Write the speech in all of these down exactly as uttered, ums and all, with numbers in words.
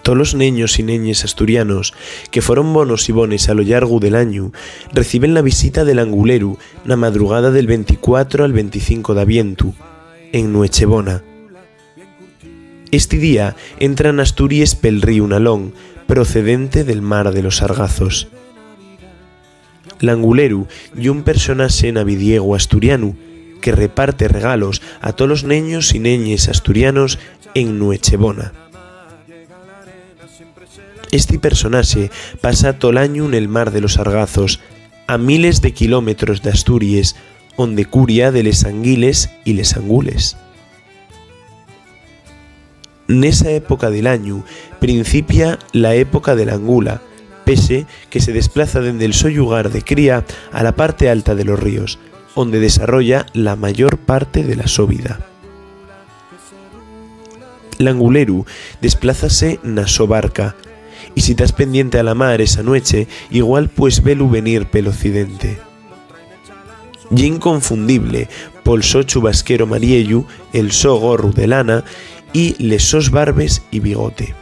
Tolos neños y neñes asturianos que foron bonos y bones a lo llargu del añu reciben la visita del anguleru na madrugada del venticuatro al venticinco d'Avientu, en Nuechebona. Esti día entra n'Asturies pel ríu Nalón, procedente del mar de los Sargazos. L'anguleru ye un personaxe navidiegu asturianu que reparte regalos a tolos neños y neñes asturianos en Nuechebona. Esti personaxe pasa tol añu nel mar de los Sargazos, a miles de quilómetros d'Asturies, onde curia de les anguiles y les angules. Nesa época del añu principia la época de l'angula, pexe que se desplaza dende'l so llugar de cría a la parte alta de los ríos, onde desarrolla la mayor parte de la so vida. L'anguleru desplázase na so barca, y si tas pendiente a la mar esa nueche, igual pues velu venir pel occidente. Ye inconfundible pol so chubasqueru mariellu, el so gorru de lana y les sos barbes y bigote.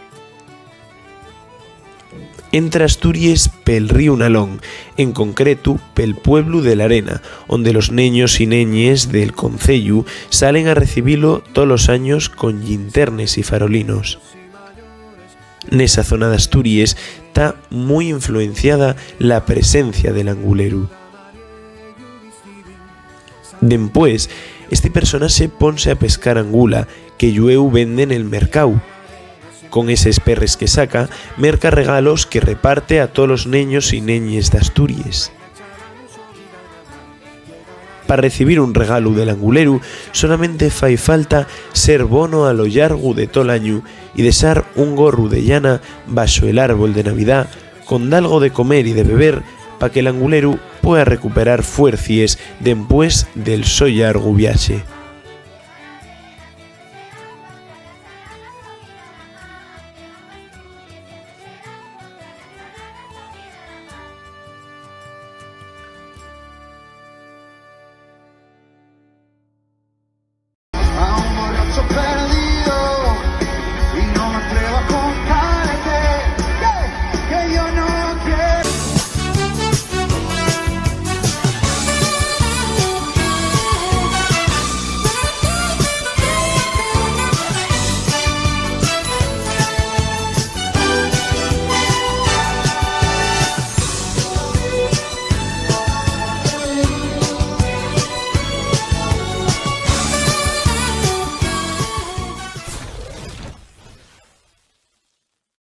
Entra Asturies pel ríu Nalón, en concretu pel pueblu de Larena, onde los neños y neñes del conceyu salen a recibilo tolos años con llinternes y farolinos. Nesa zona d'Asturies ta mui influenciada la presencia del anguleru. Dempués, esti personaxe ponse a pescar angula, que llueu vende nel mercáu. Con eses perres que saca, merca regalos que reparte a tolos neños y neñes d'Asturies. Pa recibir un regalu del anguleru, solamente fai falta ser bono a lo llargu de tol añu y dexar un gorru de llana baxo el árbol de Navidá, con dalgo de comer y de beber, pa que l'anguleru pueda recuperar fuercies dempués del so llargu viaxe.